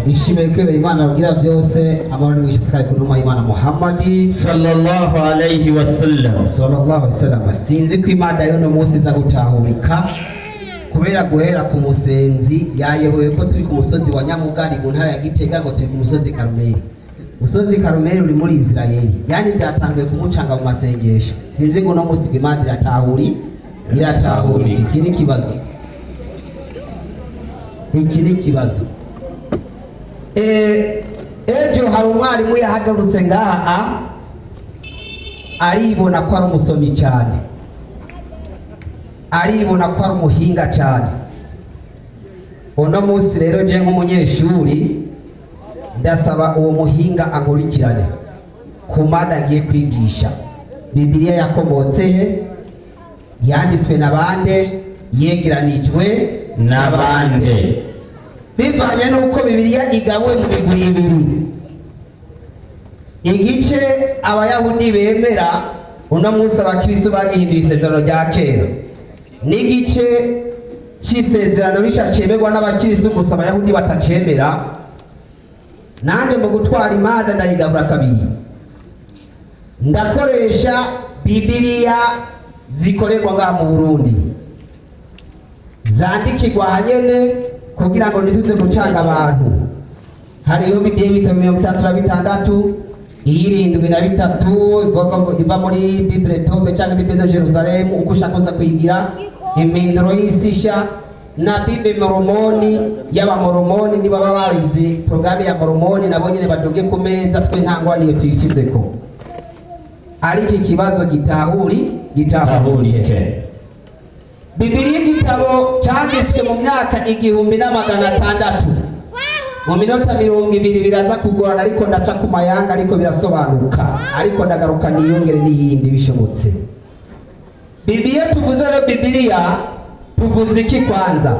Nishimiye kwibera Imana abwira byose amahoro n'imigisha ku ntumwa y'Imana Muhammad sallallahu alayhi wasallam. Sallallahu alaihi wasallam. Sinzi ko Imana y'uno munsi iza gutahurika kubera guhera ku musenzi yayoboye ko turi ku musozi wa Nyamugari mu ntara ya Gitega, ngo turi ku musozi Karumeli. Musozi Karumeli uri muri Israeli, yani byatanguye kumucanga mu masengesho. Sinzi ngo no munsi Imana iratahuri. Iki ni kibazo, iki ni kibazo. Ejo hari umwarimu yahagurutse ngaha aribona ko ari umusomi cyane, aribona ko ari umuhinga cyane. Uno munsi rero je nk'umunyeshuri ndasaba uwo muhinga ankurikirane ku mada ngiye kwigisha. Bibiliya yakomotse he? Yanditswe na bande? Yegeranijwe na bande? Bivanye n'uko Bibiliya igabuwe mu migwi ibiri, igice Abayahudi bemera uno munsi Abakristo bagihinduye isezerano rya kera, n'igice cy'isezerano rishya cemerwa n'Abakristo gusa Abayahudi batacemera. Nanjye mu gutwara imana ndayigabura kabiri, ndakoresha Bibiliya zikorerwa ngaha mu Burundi zandikirwa hanyene kugira ngo ntituze gucanga abantu. Hariyo Bibiliya ibitabo 36, 73 iva muri Bible Tobe cyangwa Bible de Jerusalem, uko ushaka uza kuyigira, impinduro y'isisha na Bible Moromoni y'Abamoromoni. Niba barize programme ya Moromoni nabo nyene badoge ku meza, twe nta ngwaniye tuyifiseko. Ariko ikibazo gitahurike. Bibiliya igitabo cyanditswe mu myaka 1600 mu minota 20 biraza kugorana, ariko ndaca ku mayanga, ariko birasobanuka, ariko ndagaruka niyongere n'iyindi bishobotse. Bibiliya tuvuze rero, Bibiliya tuvuze iki? Kwanza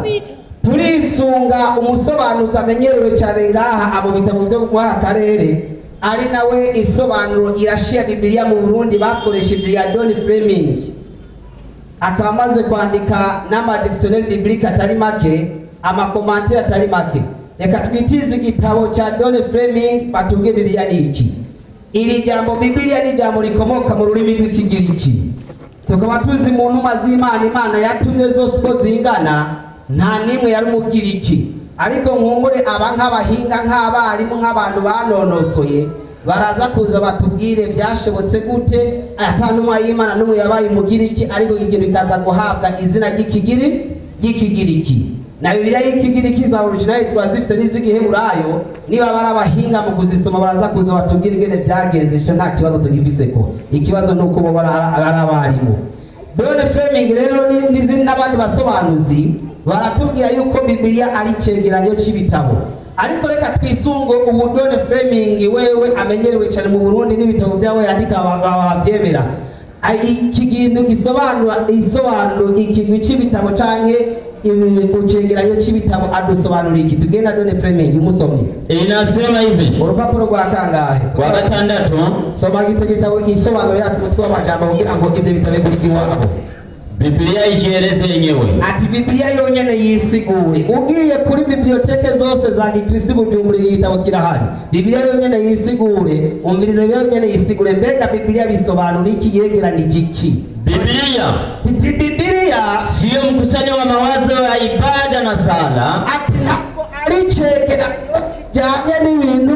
turisunga umusobanuzi amenyerewe cyane ngaha mu bitabo byo mu karere, ari nawe isobanuro irashiya Bibiliya mu Burundi bakoresheje ya Don Fleming, akaba amaze kwandika n'amadictionnaire biblique atari make, amakomantere atari make. Reka twitize igitabo cya Don Fleming batubwiye Bibiliya ni iki. Iri jambo Bibiliya ni jambo rikomoka mu rurimi rw'Ikigiriki, tukaba tuzi mu ntumwa z'Imana Imana yatumye zose uko zingana nta n'imwe yari umugiriki. Ariko nkungure aba nk'abahinga, nk'abarimu, nk'abantu banonosoye baraza kuza batubwire byashobotse gute ata ntumwa y'Imana n'umwe yabaye umugiriki, ariko ikintu bikaza guhabwa izina ry'Ikigiriki. Na Bibiliya y'Ikigiriki za original turazifise n'iz'Igiheburayo, niba bari abahinga mu kuzisoma baraza kuza batubwire ingene byagenze. Ico nta kibazo tugifiseko, ikibazo nuko bo bari abarimu. Don Fleming rero n'izindi n'abandi basobanuzi baratubwira yuko Bibiliya ari icegeranyo c'ibitabo. Ariko reka twisunge ubu Don Fleming wewe amenyerewe cyane mu Burundi n'ibitabo byawe yandika bavyemera. Iki kintu gisobanura isobanuro ikigwi c'ibitabo canke icegeranyo c'ibitabo adusobanura iki. Tugenda Don Fleming umusomyi. Inasema hivi, urupapuro rwa kangahe? Kwa gatandatu. Soma gito gitabo isobanuro yacu mutwe w'amajambo kugira ngo ivyo bitabo bigurwe iwabo. Bibiliya ijieleze yenyewe. Ati Bibiliya yonyene yisigure. Ugiye kuri biblioteke zose za Gikristo Bujumbura igitabo kirahari. Bibiliya yonyene yisigure, umvirize Bibiliya yonyene yisigure. Mbega Bibiliya bisobanura iki? Yegeranije iki? Bibiliya Ati Bibiliya siyo mkusanyo wa mawazo ya ibada na sala. Ati ntabwo ari icegeranyo kijyanye n'ibintu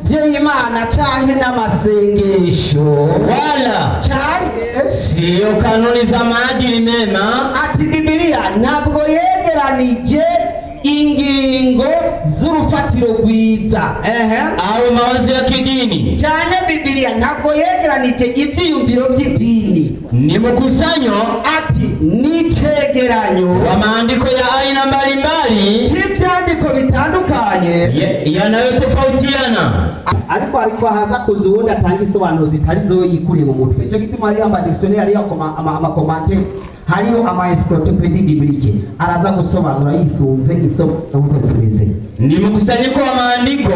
by'Imana canke n'amasengesho, wala canke siyo kanuni za maadili mema. Ati Bibiliya ntabwo yegeranije ingingo z'urufatiro rwiza, au mawazo ya kidini. Cyane Bibiliya ntabwo yegeranije ivyiyumviro by'idini. Ni mkusanyo, ati n'icegeranyo wa maandiko ya aina mbalimbali cy'ivyandiko bitandukanye yanayotofautiana. Ariko haza kuza uwundi atanga isobanuro zitari zo yikuriye mu mutwe. Ico gituma hariho amadictionnaire, hariho amakomante, hariho ama encyclopédie biblique, araza gusobanura yisunze isomo uko zimeze. Ni mkusanyiko wa maandiko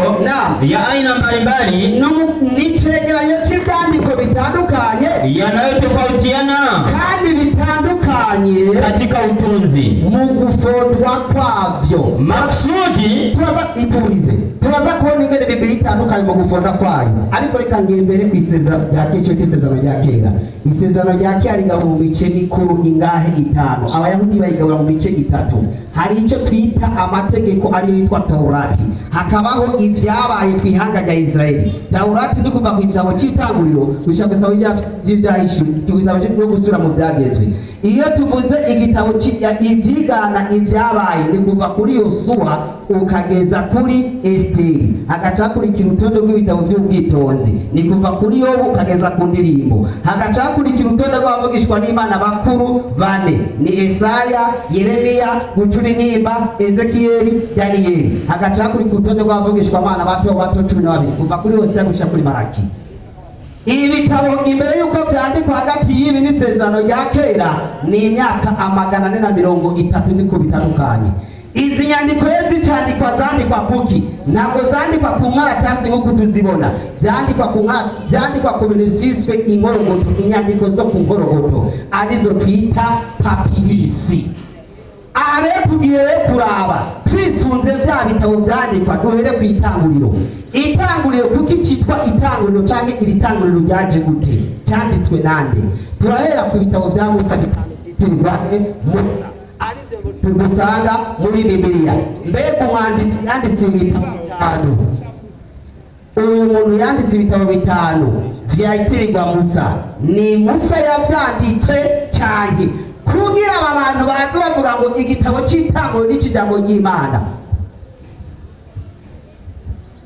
ya aina mbalimbali, ni cegeranyo c'ivyandiko bitandukanye yanayotofautiana kandi bitandukanye katika utunzi mu gufotwa kwavyo. Maksudi turaza iturize, turaza kubona ingene Bibiliya itandukanye mu gufonda kwayo, ariko reka ngembere ku isezerano rya kera. Isezerano rya kera, isezerano rya kera rigabura mu mice mikuru ingahe? Itanu. Abayahudi bayigabura mu mice itatu. Hari icyo twita amategeko ariyo yitwa Taurati, hakabaho ibyabaye ku ihanga rya Israeli. Taurati ni kuva ku gitabo cy'itanguriro gushika ku gitabo cy'ibyahishuwe no gusubira mu byagezwe. Iyo tuvuze igitabo ivyigana ibyabaye ni kuva kuri Yosuwa ukageza kuri Esteri, hagaca hakurikira urutonde rw'ibitabo by'ubwitonzi ni kuva kuri Yobu ukageza ku ndirimbo, hagaca hakurikira urutonde rw'abavugishwa n'Imana bakuru bane ni Esaya, Yeremiya, gucura intimba, Ezekiyeli, Daniyeli, hagaca hakurikira urutonde rw'abavugishwa Imana bato bato 12 kuva kuri Hosea gushika kuri Malaki. Ibi bitabo imbere yuko vyandikwa hagati y'ibi n'isezerano rya kera ni imyaka 430 niko bitandukanye. Izi nyandiko zicandikwa zandikwa kuki? Ntabwo zandikwa ku nkaratasi nk'uko tuzibona, vyandikwa ku bintu vyiswe inkorogoto, inyandiko zo ku nkorogoto arizo twita papirisi. Aha rero tugiye kuraba twisunze vya bitabo vyandikwa, duhere ku itanguriro. Itanguriro kuki citwa itanguriro canke iri tanguriro ryaje gute? Cyanditswe nande? Turahera ku bitabo vya Musa bitanu vyitirirwa Musa, arivyo tugusanga muri Bibiliya. Mbega umwanditsi yanditse ibitabo bitanu, uyu muntu yanditse ibitabo bitanu vyitirirwa Musa, ni Musa yavyanditse canke? Kugira aba bantu baze bavuga ngo igitabo cy'itanguriro n'ikijambo ry'Imana,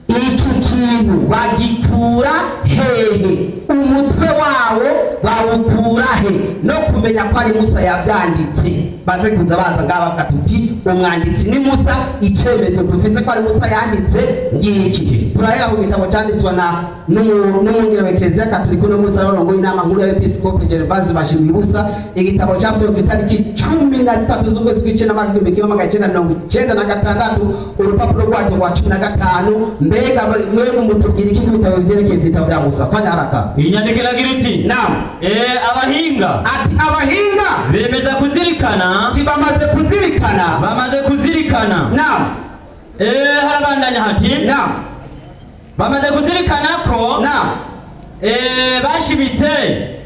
iki kintu bagikura hehe? Umutwe wawo bawukura he? No kumenya ko ari Musa yavyanditse, baze kuza baza ngaha bavuga tuti umwanditsi ni Musa, icemezo dufise ko ari Musa yanditse ngiki. Turahera ku gitabo cyanditswe na n'umwungere wa Eklezia Katolika no Musa warongoye inama nkuru y'Episkopi Gervase Bashimibusa. Igitabo cyasohotse itariki 13 z'ukwezi kw'icenda mwaka 1996, urupapuro rwacyo rwa 15. Mbega mwebwe mutubwira iki ku bitabo vyerekeye ibitabo vya Musa? Fanya haraka. Inyandiko iragira iti: Naam. Abahinga, ati abahinga bemeza kuzirikana, ati bamaze kuzirikana, bamaze kuzirikana. Naam. Harabandanya hati: Naam. Bamaze kuzirikana ko Naam. Bashibitse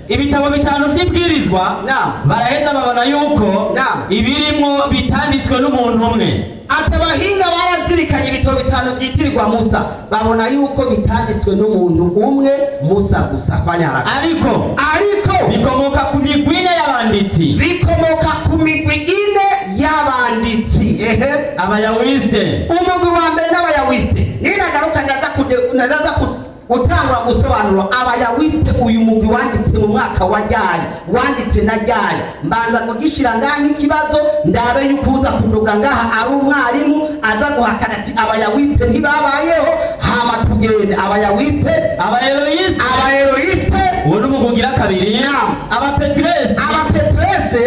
ibitabo bitanu vy'ibwirizwa. Naam. Baraheza babona yuko Naam. ibirimwo bitanditswe n'umuntu umwe. Ati abahinga barazirikanye ibitabo bitanu vyitirirwa Musa, babona yuko bitanditswe n'umuntu umwe, Musa gusa. Fanya haraka. Ariko Ariko bikomoka ku migwi ine y'abanditsi, bikomoka ku migwi ine y'abanditsi. Ehe, Abayawiste, umugwi wa mbere n'abayawiste. Ninagaruka ndaza gutangura gusobanura abayawiste. Uyu mugwi wanditse mu mwaka wa ryari, wanditse na ryari? Mbanza kugishira ngaha nk'ikibazo, ndabe yuko uza kuduga ngaha ari umwarimu aza guhakana ati abayawiste ntibabayeho. Hama tugende abayawiste, Abaeroiste, abaeroiste, uwo ni umugwi ugira kabiri, Naam. Abapetresi, abapetrese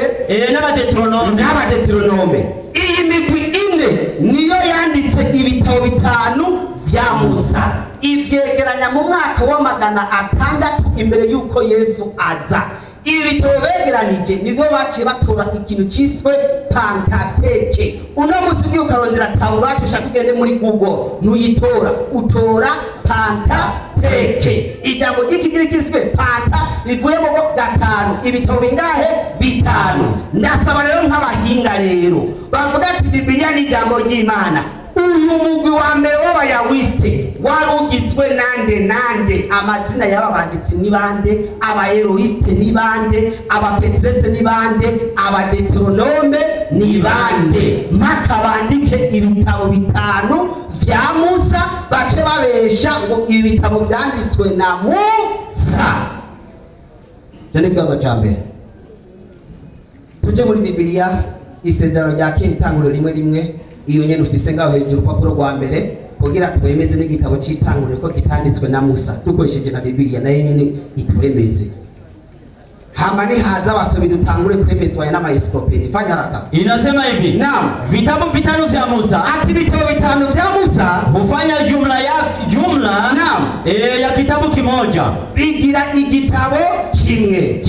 n'abadeteronome, n'abadeteronome. Iyi migwi ine niyo yanditse ibitabo bitanu vya Musa, ivyegeranya mu mwaka wa 600 imbere yuko Yesu aza. Ibi bitabo begeranije nibwo baciye batora ikintu ciswe Pantateke. Uno musi ugiye ukarondera Taurati, ushaka ugende muri Google ntuyitora, utora Pantateke. Ijambo ry'ikigiriki riswe panta rivuyemo gatanu, ibitabo bingahe? Bitanu. Ndasaba rero nk'abahinga rero bavuga ati Bibiliya ni ijambo ry'Imana, uyu mugwi wa mbere w'abayawiste wari ugizwe nande nande? Amazina y'aba banditsi ni bande? Abaeroiste ni bande? Abapetrese ni bande? Abadeteronome ni bande? Mpaka bandike ibitabo bitanu vya Musa, bace babesha ngo ibi bitabo vyanditswe na Musa. Icyo ni ikibazo ca mbere. Tuje muri Bibiliya isezerano rya kera, itanguriro 1:1, iyo nyene ufise ngaho hejuru urupapuro rwa mbere, kugira twemeze n'igitabo c'itanguriro ko kitanditswe na Musa, dukoresheje na Bibiliya nayo nyene itwemeze. Hama nihaza abasomi dutangure kwemezwa n'amaencyclopédie. Fanya haraka. Inasema hivi. Naam. Vitabu vitano vya Musa Ati ibitabo bitanu vya Musa hufanya jumla ya jumla, Naam. ya kitabu kimoja bigira igitabo kimwe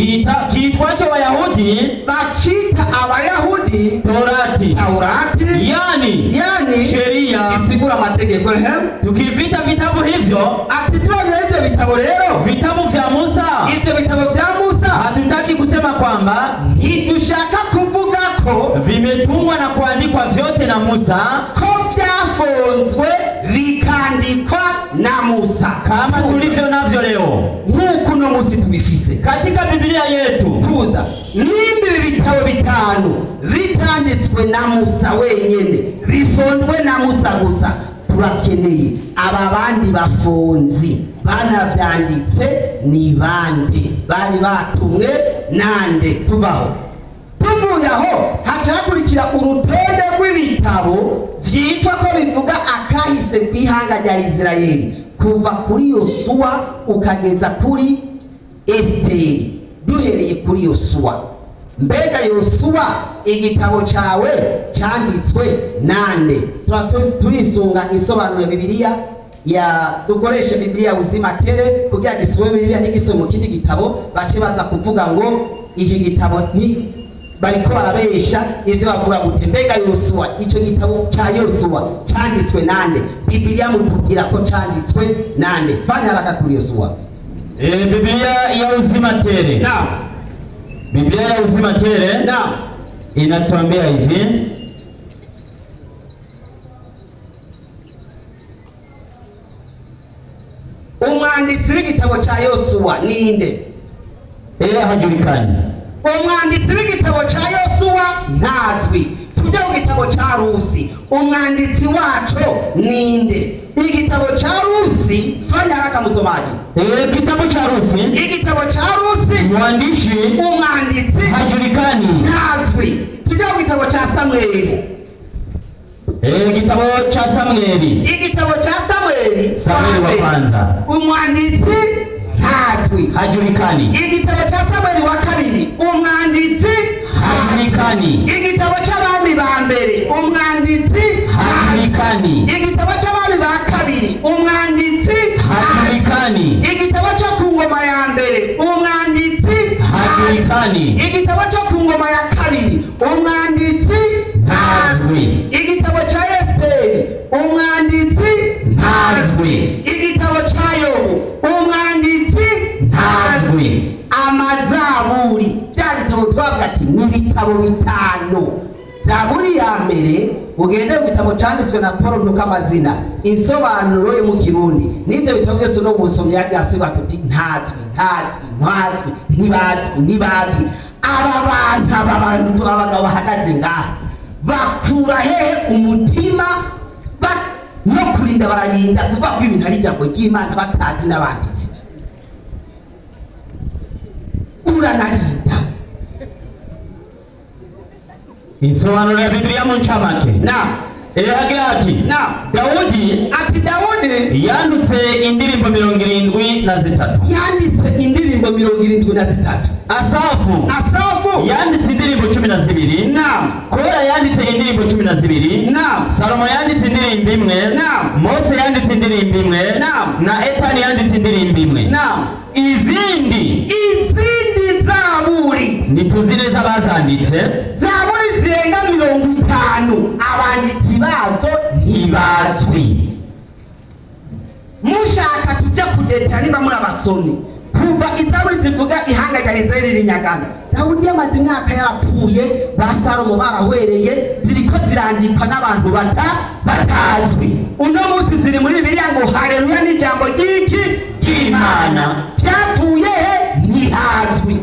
kiitwacho Wayahudi bacita Abayahudi Torati, Taurati, yani yani sheria. Isigura amategeko. Ehe. Tukivita vitabu hivyo, Ati tubagira ivyo bitabo rero, vitabu vya Musa, ivyo bitabo vya Musa, hatutaki kusema kwamba ntidushaka kuvuga ko vimetungwa na kuandikwa vyote na Musa ko vyafunzwe bikandikwa na Musa kama tulivyo navyo leo nk'uko uno munsi tubifise katika Biblia yetu. Tuza nimba ibi bitabo bitanu bitanditswe na Musa wenyene, bifondwe na Musa gusa, turakeneye aba bandi bafunzi banavyanditse ni bande? Bari batumwe nande? Tuvaho, tuvuye aho haca hakurikira urutonde rw'ibitabo vyitwa ko bivuga akahise kw'ihanga rya Isirayeli kuva kuri Yosuwa ukageza kuri Esiteri. Duhereye kuri Yosuwa, mbega Yosuwa igitabo cawe cyanditswe nande? Turisunga isobanuro ya Bibiliya ya dukoreshe Bibiliya Uzima Tele kugira gisome Bibiliya ntigisome mu kindi gitabo bace baza kuvuga ngo iki gitabo ni bariko barabesha ivyo bavuga gute. Mbega Yosuwa, ico gitabo ca Yosuwa canditswe nande? Bibiliya mutubwira ko canditswe nande? Fanya haraka kuri Yosuwa. Biblia ya Uzima Tele. Naam. Biblia ya Uzima Tele Naam. inatuambia hivi. Umwanditsi w'igitabo ca Yosuwa ninde? Hajulikani. Umwanditsi w'igitabo ca Yosuwa ntazwi. Tujya mu gitabo ca Rusi, umwanditsi waco ninde? Igitabo ca Rusi, fanya haraka msomaji. Kitabu cha Rusi, Igitabo ca Rusi, mwandishi umwanditsi hajulikani. ntazwi. Tujya mu gitabo ca Samweli. Kitabu cha Samueli. Igitabo ca Samweli, Samueli wa kwanza, umwanditsi ntazwi. Hajulikani. Igitabo ca Samweli wa kabiri, umwanditsi Hajulikani. Igitabo c'abami ba mbere, umwanditsi Hajulikani. Igitabo c'abami ba kabiri, umwanditsi Hajulikani. Igitabo cyo ku ngoma ya mbere, umwanditsi Hajulikani. Igitabo cyo ku ngoma ya kabiri, umwanditsi Ntazwi. Igitabo ca Esiteri, umwanditsi Ntazwi. Igitabo ca Yobu, umwanditsi Ntazwi. Amazaburi, bya bitabo twavuga ati ni ibitabo bitanu. Zaburi ya mbere, ugende mu gitabo canditswe na Paul Ntuka amazina, insobanuro yo mu Kirundi, n'ivyo bitabo byose uno musomyi yagiye asigura tuti ntazwi, ntazwi, ntazwi, ntibazwi, ntibazwi. Aba bantu, aba bantu, abagabo bahagaze ngaha bakura hehe umutima no kurinda bararinda kuvuga ko ibintu ari ijambo ry'Imana batazi n'abanditsi? Uranarinda. Insobanuro ya Biblia mu ncamake. Naam. Agira ati Naam. Dawudi Ati Dawudi yanditse indirimbo 73. Yanditse indirimbo 73. Asafu Asafu yanditse indirimbo 12. Naam. Kora yanditse indirimbo 12. Naam. Salomo yanditse indirimbo imwe. Naam. Mose yanditse indirimbo imwe. Naam. Na Etani yanditse indirimbo imwe. Naam. Izindi zaburi ntituzi neza bazanditse. Zaburi zirenga 50 abanditsi bazo ntibazwi. Mushaka tujya kudeta niba muri abasomyi kuva izaburi zivuga ihanga rya Isirayeli rinyagana. Dawudi yamaze imyaka yarapfuye, ba Salomo barahwereye, ziriko zirandikwa n'abantu batazwi. Uno munsi ziri muri Bibiliya ngo haleluya n'ijambo ry'iki ry'Imana. Byapfuye he? Ntihazwi.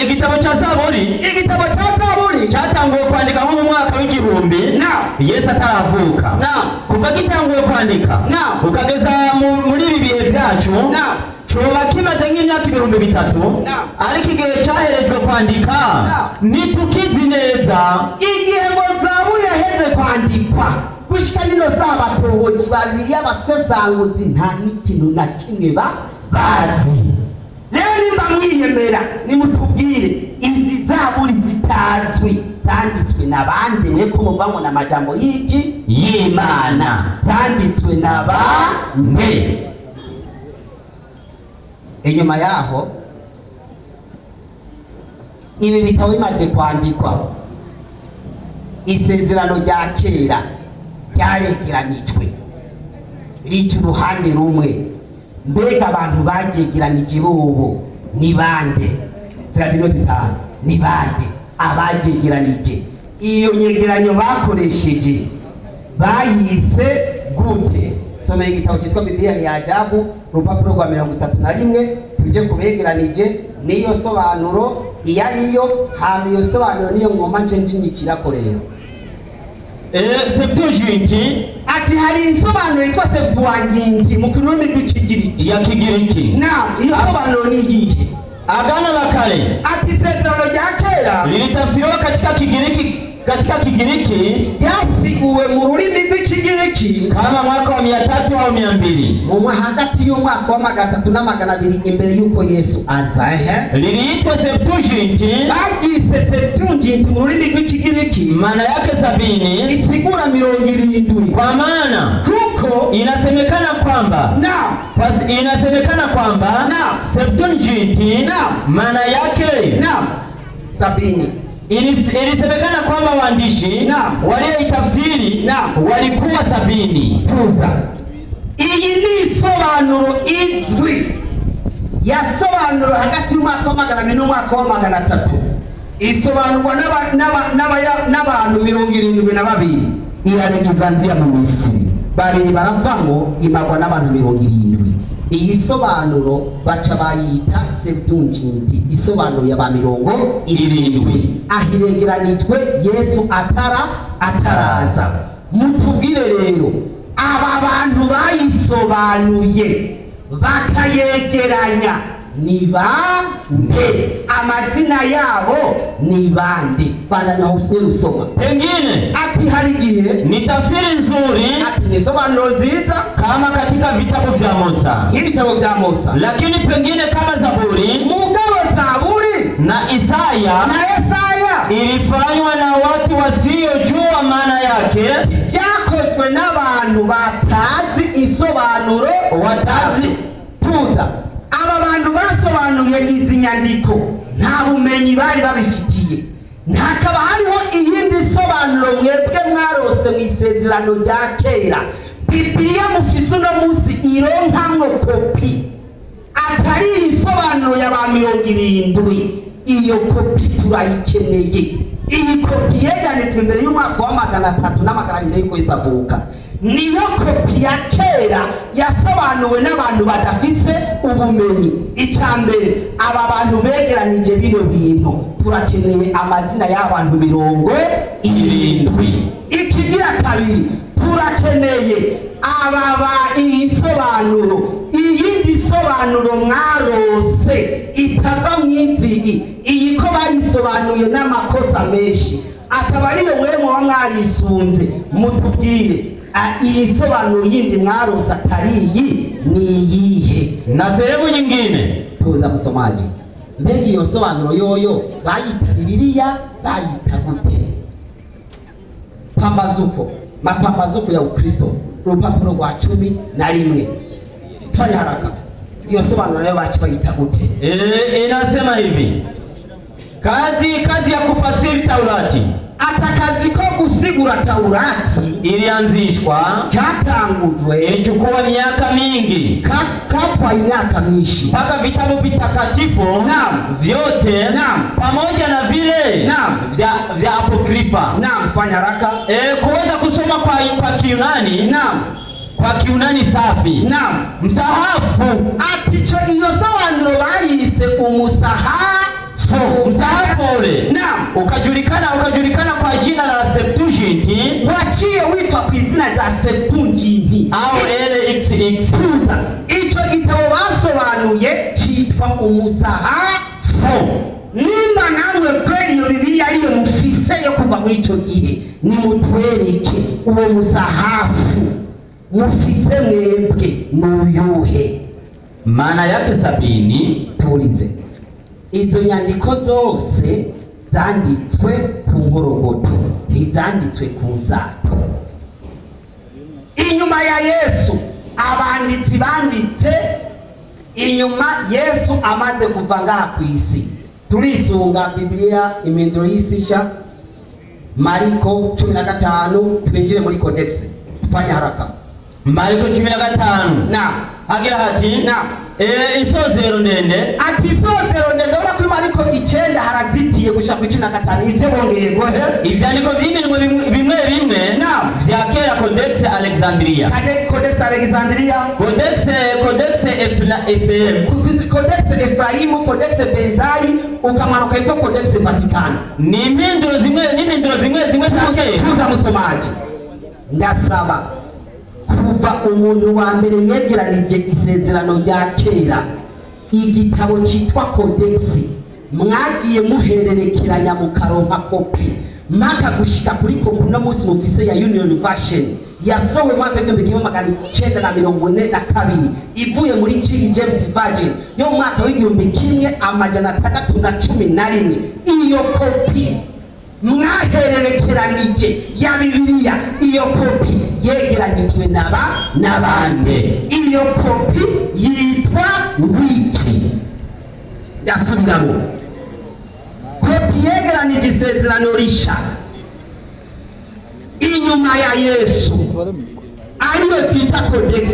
Igitabo cha Zaburi, Igitabo ca Zaburi cyatanguye kwandika nko mu mwaka w'1000 Naam. Yesu ataravuka. Naam. Kuva gitanguye kwandika Naam. ukageza muri ibi bihe byacu Naam. coba kimaze nk'imyaka 3000. Naam. Ariko igihe cyaherejwe kwandika Naam. ntitukizi neza. Igihe ngo Zaburi yaheze kwandikwa gushika nino saa abatohoji ba Bibiliya abasesanguzi nta n'ikintu na kimwe bazi. Rero nimba mwiyemera, nimutubwire izi zaburi zitazwi zanditswe na bande? Mwe ko muvuga ngo ni amajambo y'iki? Y'Imana. Zanditswe na bande? Inyuma yaho, ibi bitabo bimaze kwandikwa, isezerano rya kera ryaregeranijwe rica uruhande rumwe. Mbega abantu baryegeranije bobo ni bande? Sigaje inoti 5. Ni bande abaryegeranije? Iyo nyegeranyo bakoresheje bayise gute? Somera igitabo cyitwa Bibiliya ni Ajabu, urupapuro rwa 31, tuje kubegeranije niyo sobanuro iyo ariyo. Hama iyo sobanuro niyo ngoma nje njinyikirako rero. Septuagint. Ati hari insobanuro yitwa Septuagint mu rurimi rw'Ikigiriki. Ya Kigiriki. Na iyo sobanuro ni iyihe? Agano la Kale Ati isezerano rya kera lilitafsiriwa katika Kigiriki ryasiguwe mu rurimi rw'Ikigiriki kama mwaka wa 300 au 200. Mu hagati y'umwaka wa 300 na 200 imbere y'uko Yesu aza. Ehe. Liliitwa Septuagint, Baryise Septuagint mu rurimi rw'Ikigiriki, maana yake 70, bisigura 70, kwa maana kuko inasemekana kwamba na inasemekana kwamba Naam. Septuagint Naam. maana yake na 70. Ilisemekana kwamba waandishi Naam. walioitafsiri Naam. walikuwa 70. Tuza, iyi ni isobanuro izwi yasobanura hagati y'umwaka wa 200 n'umwaka wa 300, isobanurwa n'abantu 72. I Alexandria mu Misiri, babiri baravamwo, imagwa n'abantu 70. Iyi sobanuro baca bayita Septuagint, isobanuro ya ba 70, aho iregeranijwe Yesu ataraza. Mutubwire rero, aba bantu bayisobanuye bakayegeranya ni bande? Amazina yabo ni bande? Bandanya aho usoma. Pengine Ati hari igihe ni tafsiri nzuri ati ni isobanuro nziza kama katika vitabu vya Musa, nk'ibitabo bya Musa, lakini pengine kama Zaburi mugabo Zaburi na Isaya na Yesaya ilifanywa na watu wasiojua maana yake, byakozwe n'abantu batazi isobanuro. Watazi. Tuza, aba bantu basobanuye izi nyandiko nta bumenyi bari babifitiye. Ntakaba hariho iyindi sobanuro mwebwe mwarose mu isezerano rya kera, Bibiliya mufise uno munsi ironkamwo kopi atari isobanuro ya ba 70? Iyo kopi turayikeneye. Iyi kopi yeganijwe imbere y'umwaka wa 300 na 200 y'uko Yesu avuka, niyo kopi ya kera yasobanuwe n'abantu badafise ubumenyi. Icya mbere, aba bantu begeranije bino bintu, turakeneye amazina y'abantu 70. Ikigira kabiri, turakeneye aba ba iyi sobanuro, iyindi sobanuro mwarose itava mw'iziyi iyi, ko bayisobanuye n'amakosa menshi, akaba ariyo mwe muba mwarisunze. Mutubwire, iyi sobanuro yindi mwarose atari iyi ni iyihe? Na sehemu nyingine. Tuza msomaji, mbega iyo sobanuro yoyo bayita Bibiliya, bayita gute? Pambazuko, mapambazuko ya Ukristo, urupapuro rwa 11. Fanya haraka, iyo sobanuro nayo baci bayita gute? Inasema hivi: kazi ya kufasiri Taurati Atakazi ko gusigura Taurati ilianzishwa, cyatangujwe, ilichukua miaka mingi katwaye imyaka myinshi mpaka vitabu vitakatifu Naam. vyote Naam. pamoja na vile Naam. vya apokrifa Naam, fanya haraka. Kuweza kusoma kwa Kiyunani, kwa Kiyunani safi, Naam. msahafu. Ati cyo iyo sobanuro bayise umusahafu. Msahafu ule ukajulikana kwa jina la Septuagint Waciye witwa ku izina rya Septuagint au LXX. Tuza, ico gitabo basobanuye citwa umusahafu. Nimba namwe kweri iyo Bibiliya ariyo mufise yo kuva muri ico gihe, nimutwereke uwo musahafu mufise mwebwe nuyuhe? Maana yake 70. Turize izo nyandiko zose zanditswe ku nkorogoto, ntizanditswe ku nsato. Inyuma ya Yesu abanditsi banditse inyuma Yesu amaze kuva ngaha ku isi. Turisunga Bibiliya impinduro y'isi nshya, Mariko 15, twinjire muri codex. Tufanye haraka. Mariko 15 Na hagira hati na isozero ndende. Ati isozero ndende. Urabona kuri Mariko 9 harazitiye gushika ku 15, ivyo bongeye gohe ivyandiko vy'iminwe bimwe bimwe na vya kera, Codex Alexandria, Codex Alexandria, Codex Efraim, Codex Efraimu, Codex Benzai, ukamanuka hivyo Codex Vatican. Ni impinduro zimwe n'impinduro zimwe zimwe za kera. Tuza musomaji, ndasaba kuva umuntu wa mbere yegeranije isezerano rya kera, igitabo cyitwa Codex, mwagiye muhererekeranya mukaronka kopi maka gushika kuri kopi uno munsi mufise ya Union Version yasohowe mu mwaka w'1942, ivuye muri King James Version yo mu mwaka w'1611. Iyo kopi mwahererekeranije ya Bibiliya, iyo kopi yegeranijwe naba n'abande? Iyo kopi yitwa wiki? Ndasubiramo, kopi yegeranije isezerano risha inyuma ya Yesu, ariyo twita codex,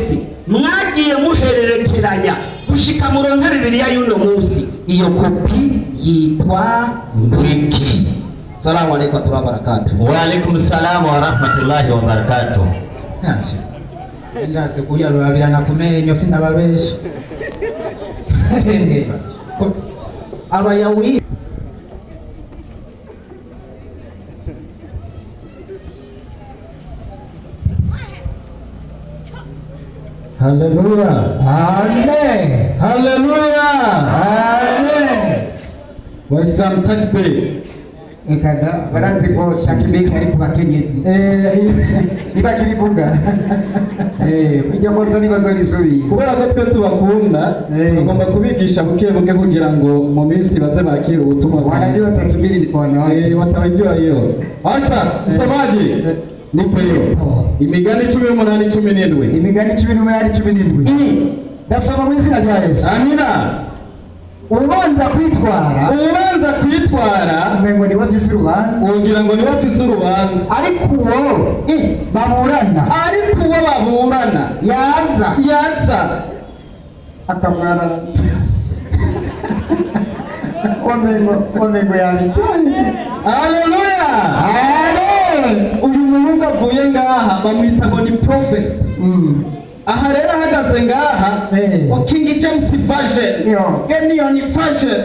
mwagiye muhererekeranya gushika muronke Bibiliya y'uno munsi, iyo kopi yitwa wiki? Salamu alaikum wa rahmatullahi wa barakatuh. Wa alaikum salam wa rahmatullahi wa barakatuh. Ndaze kuyarabirana ku menyo, sindababesha. Abayahudi Haleluya. Amen. Haleluya. Amen. Waislamu takbir. Ekada barazi ko takbir ari ku bakenyezi. Nibakirivuga. Iryo kosa ntibazorisubira. Kubera ko twe tubakunda, tugomba kubigisha buke buke kugira ngo mu minsi baze bakire ubutumwa bwiza. Wanajua takbiri ni kwa wanawake. Watajua hiyo. Acha msomaji. Nipe hiyo. Imigani 18:17. Imigani 18:17. Ndasoma mu izina rya Yesu. Amina. Ubanza kwitwara, ubanza kwitwara umengo ni wafise urubanza, ugira ngo ni wafise urubanza, ariko uwo baburana, ariko uwo baburana yaza yaza akamwarara. Omengo yabitaye. Haleluya. Amen. Uyu muhungu avuye ngaha bamwita ngo ni prophecy. Aha rero ahagaze ngaha wa King James Version, Union Version,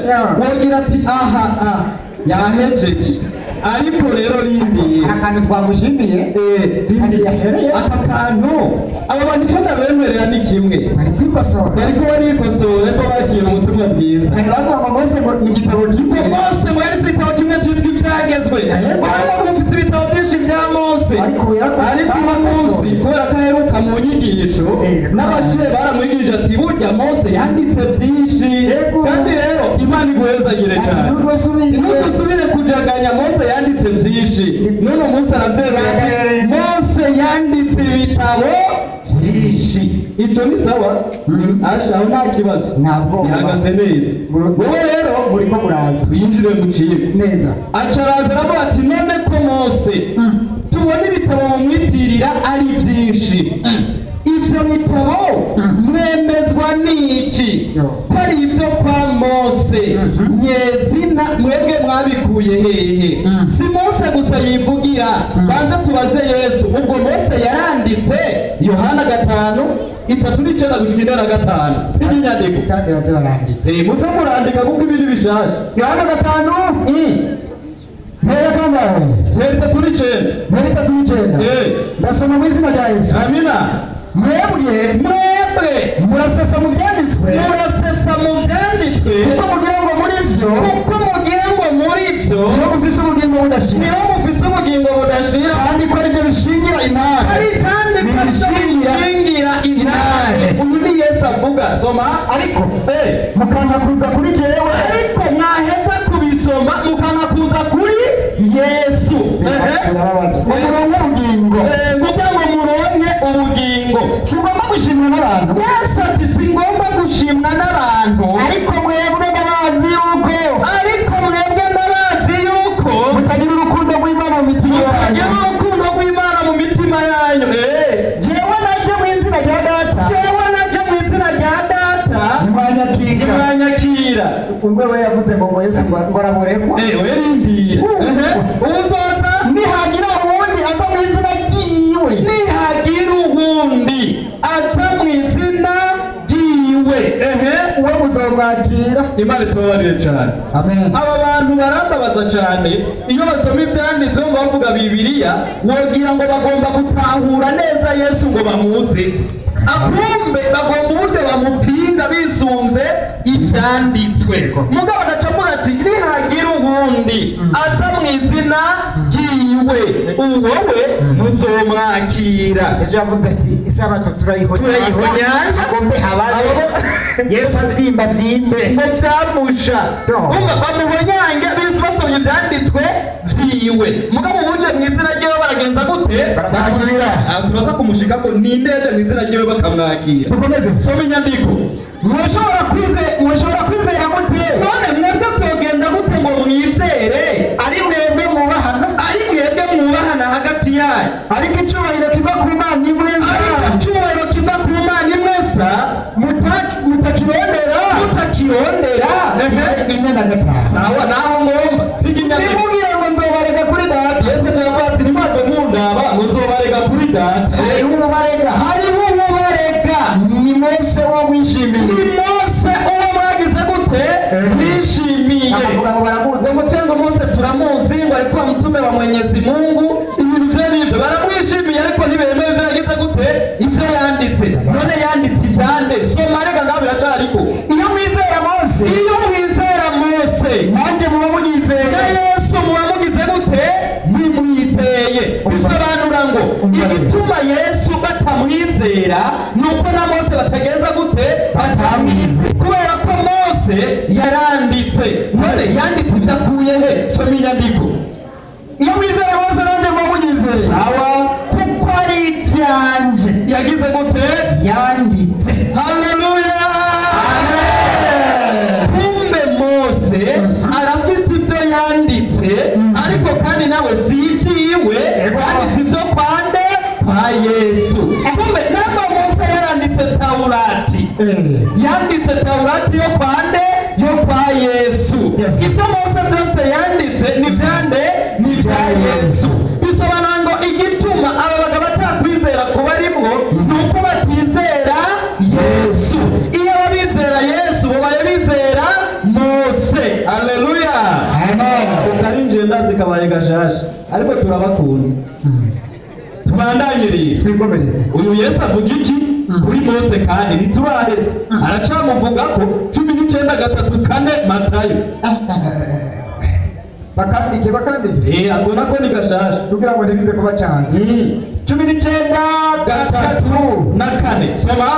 wogira ati aha yahejeje. Ariko rero rindi akantu twamushimiye, rindi yahereye aka kantu aba bantu icyo ndabemerera ni kimwe, bari kwikosora, bariko barikosora ko bakira ubutumwa bwiza. Bari bavuga ngo Mose ngo ni igitabo kimwe, Mose ngo yanditse igitabo kimwe cyitwa Ibyagezwe. Baravuga mufise ibitabo byinshi bya Mose, ariko uno munsi kubera ko aheruka mu nyigisho n'abashe baramwigishije ati burya Mose yanditse byinshi, kandi rero Imana iguhezagire cyane, ntuzosubire kujaganya. Mose yanditse byinshi, none munsi aravyemera ati Mose yanditse ibitabo byinshi. Ico ni sawa, asha aho nta kibazo, ntabwo ihagaze neza. Wowe rero muriko muraza twinjire mu cigwa neza. Aca araza aravuga ati none ko Mose tubona ibitabo mumwitirira ari byinshi, ivyo bitabo mwemezwa n'iki ko ari ivyo kwa Mose? Nyezina mwebwe mwabikuye hehe? Si Mose gusa yivugira, banze tubaze Yesu. Ubwo Mose yaranditse Yohana 5:39 gushika 45 inyandiko. Kandi baze barandika. Muze murandika kuko ibiri bishasha. Yohana 5 Mpera kangahe? 39. Mpera 39. Ndasoma mu izina rya Yesu. Amina. Mwebwe mwebwe murasesa mu byanditswe, murasesa mu byanditswe, kuko mugira ngo muri byo, kuko mugira ngo muri byo niho mufise ubugingo budashira, niho mufise ubugingo budashira, kandi ko aribyo bishingira intare, ari kandi ko aribyo bishingira intare. Uyu ni Yesu avuga. So Soma. Ariko mukanga kuza kuri jewe, ariko mwaheza kubisoma mukanga kuza kuri Yesu. Umurongo ubugingo, kugira ngo muronke ubugingo. Singomba gushimwa n'abantu. Yesu ati singomba gushimwa n'abantu, ariko mwebwe ndabazi yuko, ariko mwebwe ndabazi yuko mutagira urukundo rw'Imana mu mitima yanyu, mutagira urukundo rw'Imana mu mitima yanyu. Jewe naje mu izina rya Data, jewe naje mu izina rya Data, ntimwanyakira. Ntimwanyakira. Umwe we yavuze ngo Yesu ngo araborekwa. We rindira. Uzoza nihagira uwundi aza mu izina ryiwe, nihagira uwundi aza mu izina ryiwe, uwo muzomwakira. Imana itubabarire cyane. Amen. Aba bantu barambabaza cyane iyo basoma ibyanditswe ngo bavuga Bibiliya, wogira ngo bagomba gutahura neza Yesu ngo bamuzi, akumbe bagomba uburyo bamupinga bisunze ibyanditswe. Mugabo agaca avuga ati nihagira uwundi aza mu izina ryiwe, uwowe muzomwakira. Ejo yavuze ati isabato turayihonyanga, agombe hababe Yesu abyimba byimbe ngo byamusha. Umva bamuhonyange basomye ibyanditswe vyiwe. Mugabo wuje mu izina ryiwe baragenza gute? Barakira. Turaza kumushika ko ninde yaje mu izina ryiwe bakamwakira. Dukomeze. Soma inyandiko. Mushobora kwizera mute? None mwebwe vyogenda gute ngo mwizere ari mwebwe mwubahana, ari mwebwe mwubahana hagati yanyu? Ariko icyubahiro kiva ku Mana imwe sa, ariko icyubahiro kiva ku Mana imwe sa, mutakirondera, mutakirondera. 4 na 5. Sawa, naho ngomba nimubwire ngo nzobarega kuri Data. Yesu acavuga ati nimwave mundaba ngo nzobarega kuri Data. Hariho uwubarega, hariho uwubarega, ni Mose uwo mwishimiye, ni Mose uwo mwagize gute? Mwishimiye. Akavuga ngo baramuzi, ngo twe ngo Mose turamuzi, ngo ariko mtume wa Mwenyezi Mungu, ibintu vye nivyo baramwishimiye, ariko ntibemera ivyo yagize gute? Ivyo yanditse. None yanditse ivyande? Soma reka ngaho biracariko. Iyo mwizera Mose, iyo mwizera Mose, nanjye muba munyizeye, na Yesu muba mugize gute? Mumwizeye. Bisobanura ngo igituma Yesu batamwizera ni uko na Mose batagenza gute? Batamwizeye. Kubera ko Mose yaranditse. None yanditse ibyo akuye he? Soma inyandiko. Iyo mwizera Mose nanjye muba munyizeye. Sawa. Kuko ari ibyanje yagize gute? Yanditse. Haleluya. Kumbe Mose arafise ibyo yanditse, ariko kandi nawe si ibyiwe, yanditse ibyo kwande kwa Yesu. Kumbe namba Mose yaranditse Taurati, yanditse Taurati yo kwande yo kwa Yesu. Ibyo Mose byose yanditse ni byande? Ni bya Yesu. Bisobanura ngo igituma aba bagabo batakwizera kuba arimwo ni uko batizera Yesu. Iyo abizera Yesu babaye bizera Mose. Haleluya. Amen. Ukarinjiye ndazi kabaye gashasha, ariko turabakunda. Tubandanyiriye. Twikomereze. Uyu Yesu avuga iki kuri Mose? Kandi ntituraheze, aracamuvuga ko 19:3-4 Matayo. Bakandike, bakandike. Ako nako ni gashasha kugira ngo ntibize kuba cyane. 19:3 na 4. Soma.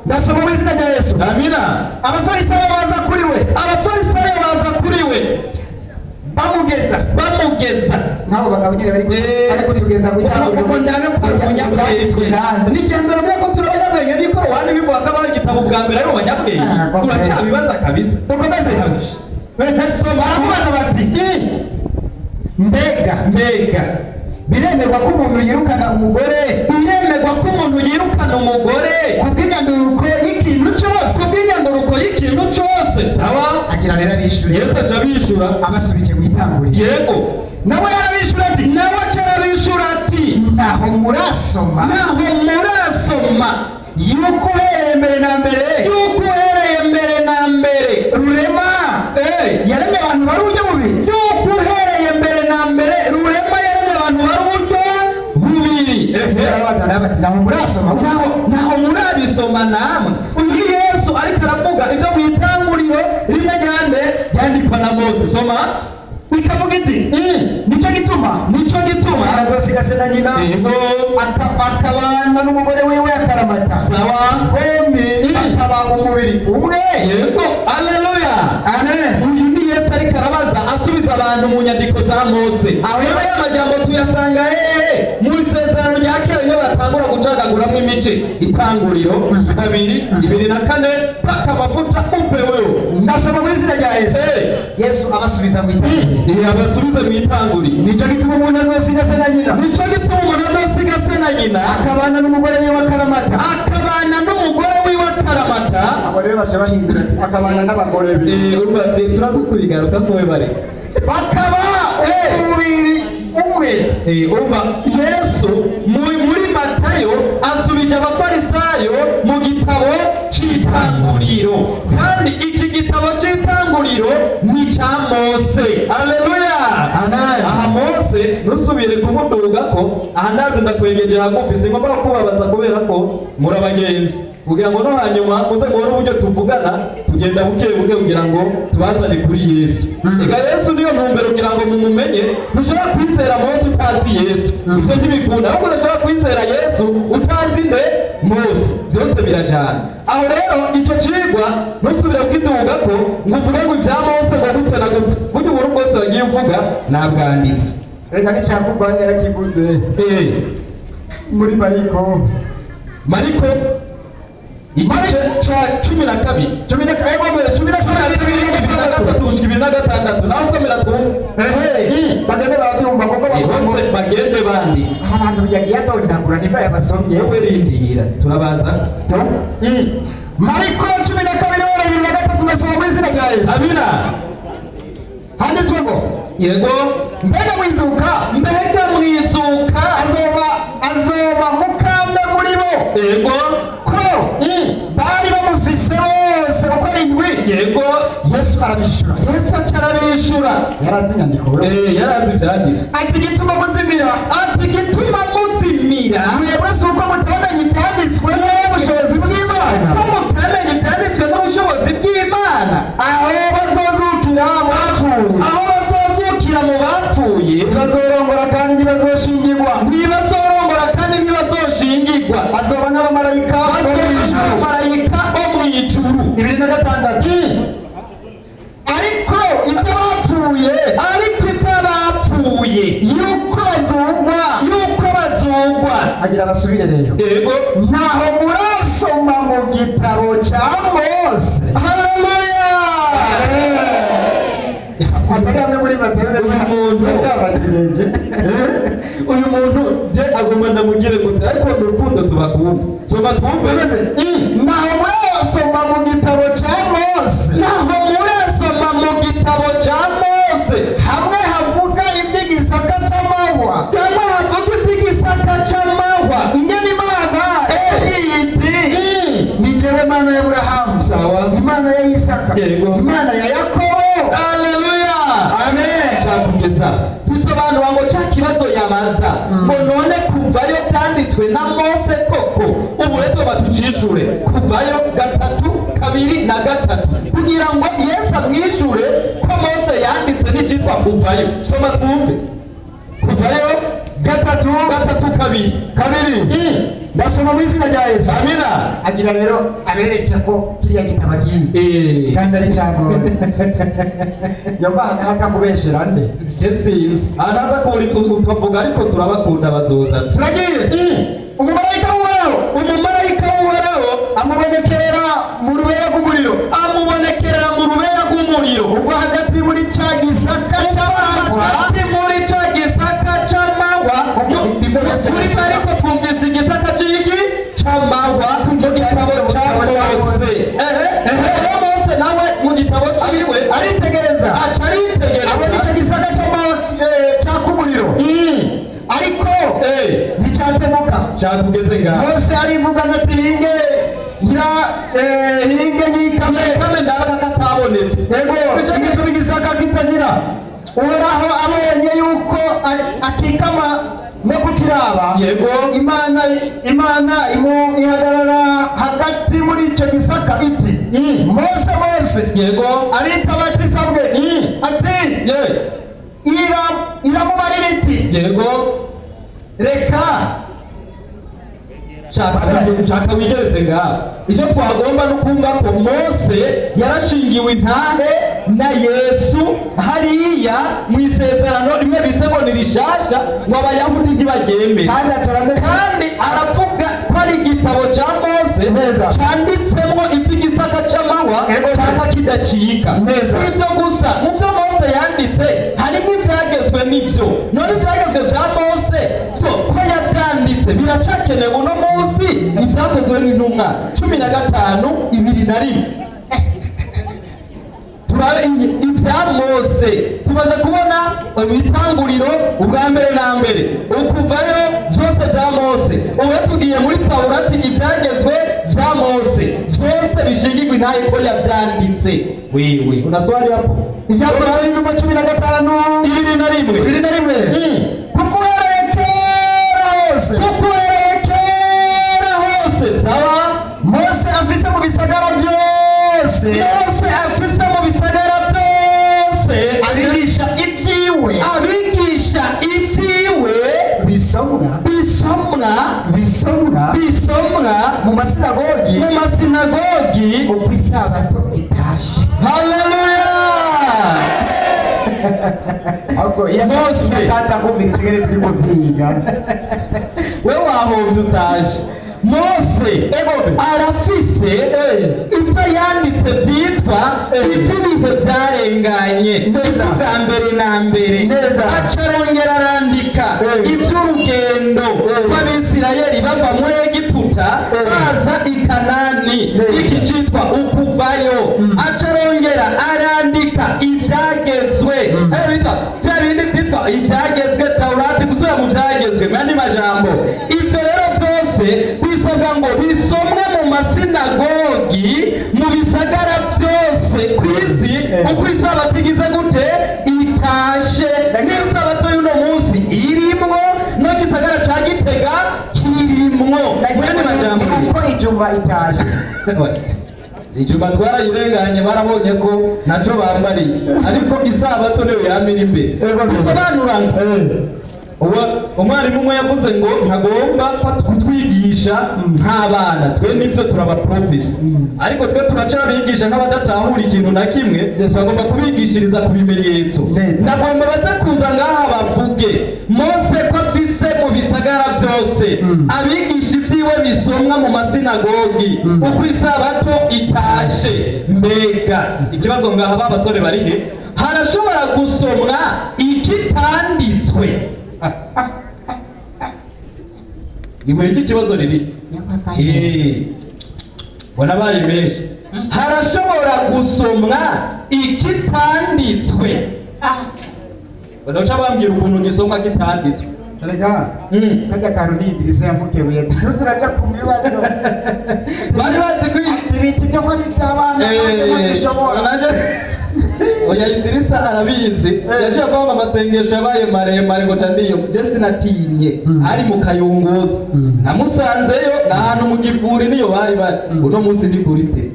Ndasoma mu izina rya Yesu. Amina. Abafarisayo baza kuri we, Abafarisayo baza kuri we bamugeza, bamugeza. Nk'abo bagabo nyine bari bari kutugeza ngo ndabe ko ari umunyabwenge. Nigembera ko turi abanyabwenge, niko Yohana bivuga ko abaye igitabo bwa mbere ari abanyabwenge. Turacyabibaza kabisa. Dukomeze. Soma. Baramubaza bati mbega, mbega biremerwa ko umuntu yirukana umugore, biremerwa ko umuntu yirukana umugore ku bw'inyanduruko y'ikintu cyose, ku bw'inyanduruko y'ikintu cyose? Sawa. Agira rero abishyure. Yesu aca abishyura, abasubije mu itanguriro. Yego. Nawe yarabishyura ati, nawe aca arabishyura ati, naho murasoma, naho murasoma yuko uhereye mbere na mbere, yuko uhereye mbere na mbere Rurema yaremye abantu bari uburyo bubiri, yuko uhereye mbere na mbere Rurema yaremye abantu bari uburyo bubiri. Barabaza nawe bati naho murasoma, naho murabisoma namwe? Uyu Yesu ariko aravuga ibyo mu itanguriro rimwe ryande ryandikwa na Mose. Soma. Ikavuga iti nicyo gituma, nicyo gituma arazosiga se na nyina, yego, akabana n'umugore wiwe akaramata. Sawa. Bombi bakaba umubiri umubiri umwe. Yego, haleluya, amen. Uyu ni Yesu ariko arabaza asubiza abantu mu nyandiko za Mose. Aho rero aya majambo tuyasanga hehe? Mu isezerano rya kera iyo batangura gucagaguramwo imice, Itanguriro 2, 2 na 4, paka amafuta upeweho. Ndasoma mu izina rya Yesu. Yesu abasubiza mu itanguriro. Abasubize mu itanguriro. Nicyo gituma umuntu azosiga se na nyina, Nico gituma umuntu azosiga se na nyina, akabana n'umugore wiwe akaramata. Akabana n'umugore wiwe akaramata. Abo rero baca bahindura ati akabana n'abagore be. Urumva ati turaza kubigaruka ko we bareka. Bakaba umubiri umwe. Urumva Yesu muri Matayo asubije abafarisayo mu gitabo c'Itanguriro, kandi iki gitabo c'Itanguriro ni ca Mose. Haleluya, amen. Aha Mose ntusubire kumuduga ko aha ndazi ndakwegeje hagufi, singomba kubabaza kubera ko muri abagenzi, kugira ngo no hanyuma muze muhore uburyo tuvugana, tugenda buke buke kugira ngo tubazane kuri Yesu. Ega Yesu niyo ntumbero kugira ngo mumumenye. Ntushobora kwizera Mose utazi Yesu, ivyo ntibikunda. Ahubwo udashobora kwizera Yesu utazi nde? Mose. Byose birajana. Aho rero ico cigwa ntusubire kukiduga ko ngo uvuge ngo ibya Mose ngo gute na gute. Burya uburu bwose wagiye uvuga nabwanditse. Reka n'icyakugwa yarakivuze muri Mariko. Mariko igice ca 12, 12, 23 gushika 26, nawe usomera twumve. Ehe, bagende barabyumva kuko Bose bagende bandika. Abantu yagiye atondagura nimba yabasomye. Wowe rindira, turabaza. Mariko 12 23, ndasoma mu izina rya Yesu. Amina. Handitswe ngo: Yego. Mbega mwizuka, Mbega mwizuka, azoba mukanda muri bo, Yego. ko bari bamufise bose uko ari indwi? Yego. Yesu arabishura. Yesu aca arabishura. Yarazi inyandiko. Yarazi ibyanditswe. Ati: "Gituma muzimira, Ati: "Gituma muzimira, mwebwe si uko mutamenye ibyanditswe n'ubushobozi bw'Imana." Ko mutamenye ibyanditswe n'ubushobozi bw'Imana. Aho bazozukira mu bapfuye, Aho bazozukira mu bapfuye, ntibazorongora kandi ntibazoshingirwa, ntibazorongora kandi ntibazoshingirwa, bazoba nk'abamarayika bo mu bazoba ijuru. Nk'abamarayika bo mu ijuru. 26. Ariko ibyo bapfuye, Ariko iby'abapfuye, yuko bazugwa, yuko bazugwa, agira basubire rero. Yego. Ntaho murasoma mu gitabo cya Mose? Haleluya. Atari hamwe muri Matayo. Uyu muntu. Yabakirenje. Uyu muntu je agomba ndamugire gute? Ariko ni urukundo tubakunda. Soma twumve. Ntaho murasoma mu gitabo cya Mose, Ntaho murasoma mu gitabo cya Mose, hamwe havuga iby'igisaka cy'amahwa, hamwe havuga iby'igisaka c'amahwa, ingene Imana yabwiye iti: 'Ni jewe Mana ya Aburahamu, Sawa. Imana ya Isaka, Yego. Imana ya Yakobo.'" Haleluya. Amen. Shaka tusobanura ngo cya kibazo yabaza ngo none kuvayo byanditswe na Mose koko, ubu rero batucishure Kuvayo 3:2 na 3 kugira ngo Yesu amwishure ko Mose yanditse n'icyitwa kuvayo. Soma twumve Kuvayo 3:3:2. Kabiri. Ndasoma mu izina rya Yesu. Amina. Agira rero abereke ko kiriya gitabo akizi kandi ari cya Mose. Yumva hakaza kubeshera nde? Je sinzi anaza kuri ukavuga, ariko turabakunda, bazoza. Turagiye. Umumarayika w'Uhoraho, Umumarayika w'Uhoraho, amubonekerera mu rubeya rw'umuriro, amubonekerera mu rubeya rw'umuriro, uva hagati muri ca gisaka cy'amahwa. Hagati muri ca gisaka c'amahwa. Kuri Mariko twumvise igisaka c'igi c'amahwa mu gitabo ca Mose. Ehe, rero Mose nawe mu gitabo ciwe Aritegereza, aca aritegereza, abona icyo gisaka cyaka umuriro, ariko nticyatemuka. Cakugeze ngaho. Mose arivugana ati: "Hinge ngira hinge nkikame, Kame ndabaga katabonetse." Yego, icyo gituma igisaka kitagira." Uhoraho abonye yuko akikama no kukiraba, Imana ihagarara hagati muri icyo gisaka iti: "Mose, Mose." Aritaba ati: "Sabwe." Ati iramubarira iti: "Reka." Shaka wigereze ngaha. Icyo twagomba no kumva ko Mose yarashingiwe intahe na Yesu hariya mu isezerano rimwe bise ngo ni rishasha, ngo Abayahudi ntibaryemere. Kandi aravuga ko ari igitabo cya Mose cyanditsemo iby'igisaka c'amahwa cyaka kidacika. Si ibyo gusa, mu byo Mose yanditse harimo ibyagezwe n'ibyo. None ibyagezwe bya Mose byo ko yabyanditse biracakenewe uno munsi? Ibyakozwe n'intumwa 15:21. Turabe ibya Mose tumaze kubona mu itanguriro ubwa mbere na mbere ukuvayo byose bya Mose. Ubu tugiye muri Taurati, ibyagezwe bya Mose byose bishingirwa intahe ko yabyanditse. Wewe una swali hapo? Ibyakozwe n'intumwa 15 21. 21. Kuko uhereye kera hose, Kuko uhereye kera hose, sawa, Mose afise mu bisagara byose, Mose afise mu bisagara byose abigisha ibyiwe, abigisha ibyiwe bisomwa, bisomwa, bisomwa, bisomwa mu masinagogi, mu masinagogi uko isabato itashe. Haleluya! Ahubwo iyo Mose. ataza kumvira isigare turi kubyiga. We wahombye utaje. Mose arafise ibyo yanditse byitwa iby'ibihe byarenganye, iby'ubwa mbere na mbere. Aca arongera arandika iby'urugendo rw'Abisirayeli bava muri Egiputa baza i Kanani, iki cyitwa ukuvayo. Aca arongera arandika ibyagezwe, bitwa bya bindi byitwa ibyagezwe, Taurati, gusubira mu byagezwe. Mu yandi majambo, ibyo rero byose bisabwa ngo bisomwe mu masinagogi mu bisagara byose ku isi uko isabato igize gute itashe. N'isabato y'uno munsi irimwo, no gisagara ca Gitega kirimwo. Mu yandi majambo, uko ijumba itashe, ijuma twarayirenganye, barabonye ko ntaco bambariye, ariko isabato niyo yamira imbere. Bisobanura ngo umwarimu umwe yavuze ngo ntagomba kutwigisha nk'abana, twe nibyo turabaprofesi, ariko twe turacabigisha nk'abadatahura ikintu na kimwe. Bagomba kubigishiriza ku bimenyetso. Ndagomba baze kuza ngaha bavuge Mose ko afise mu bisagara byose abigisha ibyiwe bisomwa mu masinagogi uko isabato itashe. Mbega ikibazo ngaha, ba basore barihe? Harashobora gusomwa ikitanditswe? Ibuye ry'ikibazo riri bona baye menshi. Harashobora gusomwa ikitanditswe? Bazaca bambwira ukuntu gisomwa kitanditswe. Rega kajya kantu ni Idirisa yamukebuye, tuzi uraja ku bibazo. Bari bazi ko ibiti byo ko ari iby'abana bishobora. Oya, Idirisa arabizi, yaciye avuga amasengesho yabaye maremare ngo ca ndiyo. Je sinatinye, ari mu Kayunguzi namusanzeyo, ni ahantu mu gifuri niyo bari bari. Uno munsi ndi kuri te,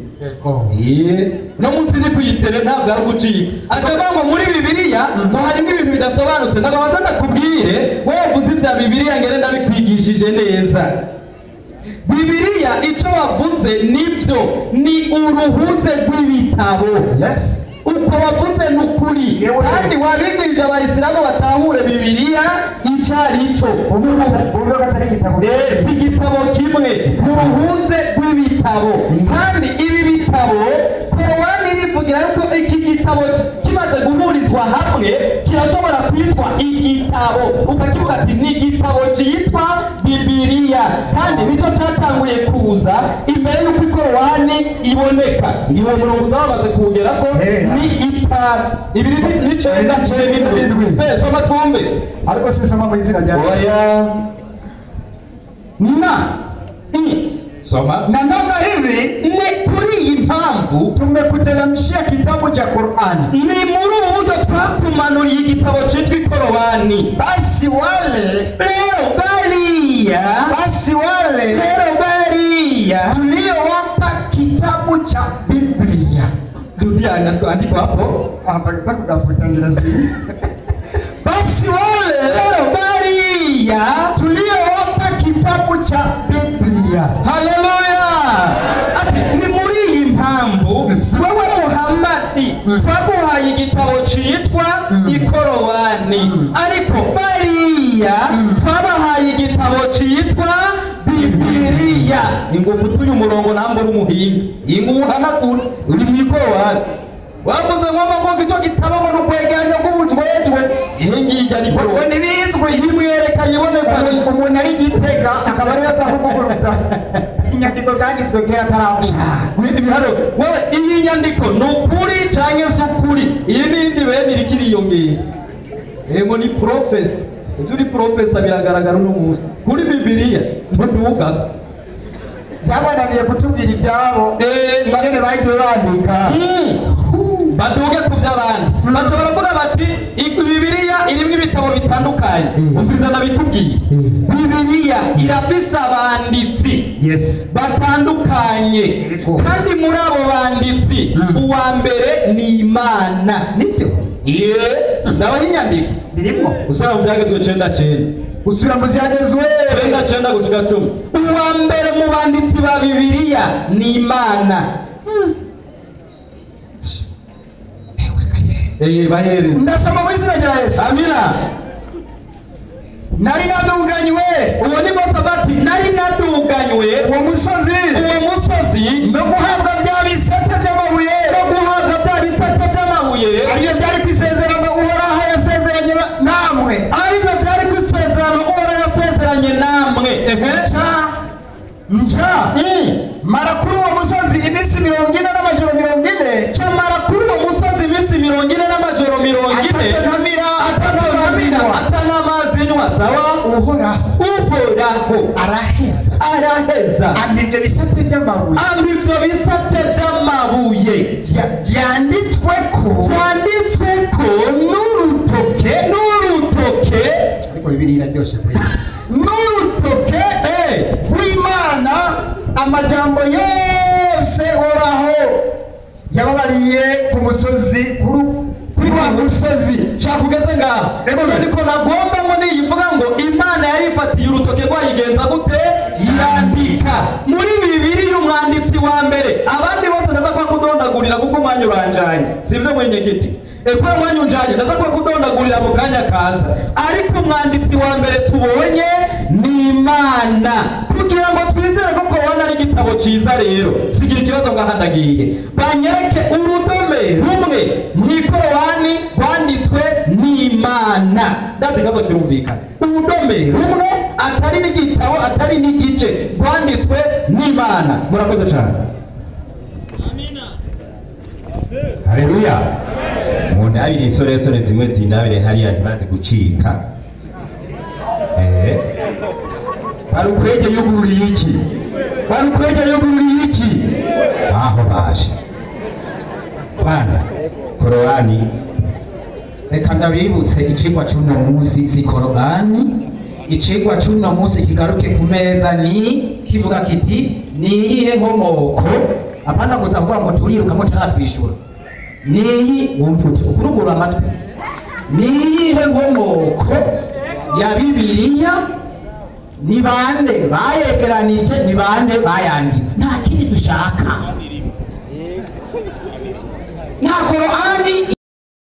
uno munsi ndi kuyitere, ntabwo ari ugucika. Akavuga ngo muri Bibiliya ngo harimo ibintu bidasobanutse. Ndabaza ndakubwire, wowe uvuze ibya Bibiliya, ngere ndabikwigishije neza. Bibiliya icyo wavuze nibyo, ni uruhuze rw'ibitabo. Uko wavuze ni ukuri, kandi wabigirije Abayisilamu batahure Bibiliya icyo ari cyo. Uvuga ko atari igitabo. Si igitabo kimwe, ni uruhuze rw'ibitabo. Kandi ibi bitabo Korowani irivugira yuko iki gitabo kimaze guhurizwa hamwe kirashobora kwitwa igitabo, ukakivuga ati ni igitabo cyitwa Bibiliya, kandi nicyo cyatanguye kuza imbere y'uko Ikorowani iboneka. Ngiwe murongo uza wamaze kuwugera ko ni 5 2 9 7. Soma twumve. Ariko sisoma mu izina rya Oya, na soma. Na namna hivi, Ni kuri iyi mpamvu tumekuteremshia kitabu cha Qur'ani, ni muri ubu buryo twakumanuriye igitabo cyitwa Ikorowani. Basi wale, Rero bariya, basi wale rero bariya tuliowapa kitabu cha Biblia. Rudia andiko hapo. Hapa nitakufuta ngira. Basi wale Rero bariya tuliowapa kitabu cha Biblia, Haleluya. Haleluya. Ati ni muri iyi mpamvu wewe Muhammadi twaguhaye igitabo citwa Ikorowani, ariko bariya twabahaye igitabo citwa Bibiliya. Ingufu tuyu murongo nambura umuhinga inguhanagura uri mu Ikorowani wavuze ngomba ngo icyo gitabo ngo nukwegeranya rw'ubujwejwe ihe ngijya ni Korowani ntibizwi imwereka yiboneka umuntu ari Gitega akaba ariwe aza kukuguruza inyandiko zanditswe kera ataravuka. Wewe iyi nyandiko ni ukuri canke si ukuri? Iyi n'indi bene iriko iriyongera. Ego ni profesa, ivyo uri profesa biragaragara uno munsi kuri Bibiliya ntudugako. Byabananiye kutubwira ibyabo ingene bagiye bandika. Baduge ku by'abandi baca baravuga bati Bibiliya irimwo ibitabo bitandukanye. Umviriza ndabikubwiye, Bibiliya irafise abanditsi batandukanye, kandi muri abo banditsi uwa mbere ni Imana. Nivyo? Ndabaha inyandiko birimo usubira mu byagezwe 99, usubira mu byagezwe 99 gushika 10. Uwa mbere mu banditsi ba Bibiliya ni Imana. Bahereza. Ndasoma mu izina rya Yesu. Amina. Nari naduganywe, uwo ni Mose bati nari naduganywe uwo musozi, uwo musozi no guhabwa bya bisate by'amabuye, no guhabwa bya bisate by'amabuye, aribyo byari ku isezerano Uhoraho yasezeranye namwe, aribyo byari ku isezerano Uhoraho yasezeranye namwe. Nca mara kuri uwo musozi iminsi 40 n'amajoro 40. Nca mara kuri uwo musozi iminsi 40 n'amajoro 40, atatanamira atanamazi nywa. Sawa. Uhoraho araheza, araheza ampa ivyo bisate by'amabuye, ampa ivyo bisate by'amabuye byanditsweko, byanditsweko n'urutoke, n'urutoke. Ariko Bibiliya iraryoshe kweli. N'urutoke rw'Imana, amajambo yose Uhoraho yababariye ku musozi, kuri wa musozi. Shaka ugeze ngaho niko nagomba ngo niyivuga ngo Imana yarifatiye urutoke rwayigenza gute? Yandika muri Bibiliya umwanditsi wa mbere. Abandi bose ndaza kwa kudondagurira kuko umwanya uranjanye, sivyo mwenyekiti? Eko umwanya unjanye ndaza kwa kudondagurira mu kanya kaza, ariko umwanditsi wa mbere tubonye ni Imana. Kugira ngo twizere ko Korowani ari igitabo ciza rero, sigira ikibazo ngahandagiye banyereke urudome rumwe mu Ikorowani rwanditswe n'Imana. Ndazi ikibazo kirumvikana. Urudome rumwe atari n'igitabo atari n'igice rwanditswe n'Imana. Murakoze cyane. Amina. Haleluya. Mundabire insoresore zimwe zindabire hariya ntibaze gucika. Barukwege yugururiye iki? Barukwege yugururiye iki? Aho baje. Bana Korowani. Reka ndabibutse icigwa c'uno munsi si Korowani. Icigwa c'uno munsi kigaruke ku meza ni kivuga kiti ni iyihe nkomoko? Apana kuza kuvuga ngo turiruka ngo taratwishura. Niyi wumva ute ukurugura amatwi. Ni iyihe nkomoko ya Bibiliya? Ni bande bayegeranije, ni bande bayanditse? Nta kindi dushaka. Nta Korowani